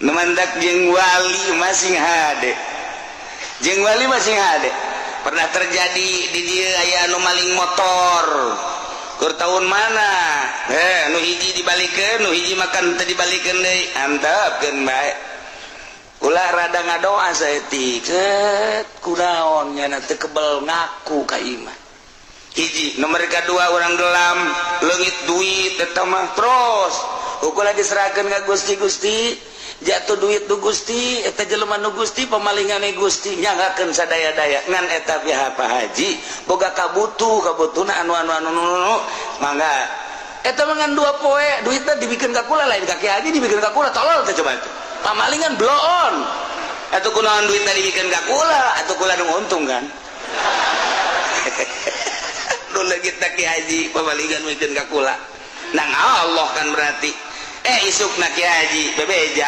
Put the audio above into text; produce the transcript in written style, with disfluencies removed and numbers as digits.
Nu mantak jeung wali masing hade, jeung wali masing hade. Pernah terjadi di dieu aya anu maling motor. Kur tahun mana? Eh, nu hiji dibalikeun, nu hiji makan teu dibalikeun deui. Antepkeun bae. Ulah rada ngadoa saeutik. Set kunaon nyana teu kebel ngaku ka imah. Hiji, nomor kedua orang gelam, leungit duit eta mah terus. Ukur diserahkan ka Gusti. Gusti, jatuh duit nu Gusti, eta jelema nu Gusti, pemalingane Gusti nyanggakeun sadaya-daya. Ngan eta pihak Pak Haji boga kabutuh, kabutuhna anu anu anu anu, mangga eta mah ngan 2 poe duitna dibikeun ka kula, lain ka Ki Haji, dibikeun ka kula. Tolol teh coba itu pamalingan bloon atuh. Kunaon duitna dibikeun ka kula atuh? Kula nu untung kan nu leungit Ki Haji, pamalingan mikeun ka kula nang Allah kan. Berarti eh isuk na Ki Haji bebeja.